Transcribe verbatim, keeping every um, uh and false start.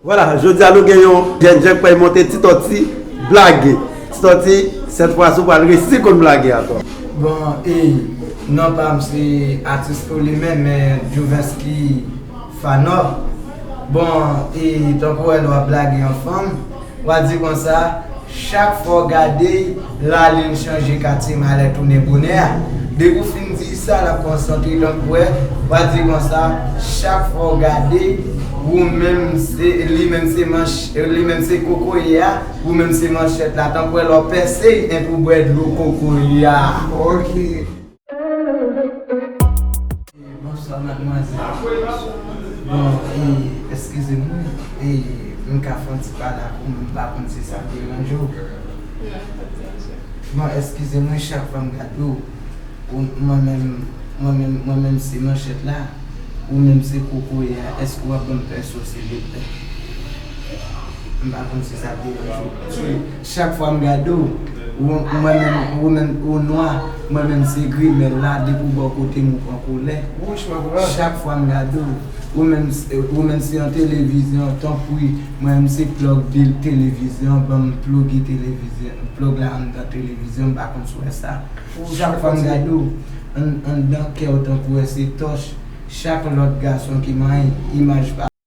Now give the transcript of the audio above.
Vwala, jodi a nou gen yon jèn jan k pral monte Ti Tòti blage. Ti Tòti, sèt fwa si w pral resi konn blage ankò. Bon, e, non pa m se atis Polimen, men Jouvensky Fanò. Bon, e, tankou w wè lè w ap blage yon fanm, w a di konsa, chak fwa w gade, lalin chanje katye malè tounen bonè a. Depi w fin di sa, l ap konsantre tankou w wè, w a di konsa, chak fwa w gade, ou menm se, li menm se manch, li menm se kokoye a, ou menm se manchèt la, tankou w wè lè w pèse, epi w bwè dlo kokoye a. Ok. Bonswa, madmwazèl. Bon, e, eskize m, wi. E, m ka fè yon ti pale ak ou, m pa konn si sa ap deranje w. Non, pa deranje. Bon, eskize m, wi, chak fwa m gade w, ou, mwen menm, mwen menm, mwen menm se manchèt la, ou menm se kokoye a, èske w ap ban m pèso, silvouplè? M pa konn si sa ap deranje w. Chak fwa m gade w, ou, mwen menm, ou menm, ou nwa, mwen menm se grimèl la, depi w bò kote m, ou pran kolè. Chak fwa m gade w, ou menm, ou menm se yon televizyon, tanpri, mwen menm se plug de televizyon, ban m pluge televizyon, plug la anndan televizyon, m pa konn si w wè sa. Chak fwa m gade w, an, anndan kè w tankou wè se tòch, chak lòt gason ki manyen, imaj pa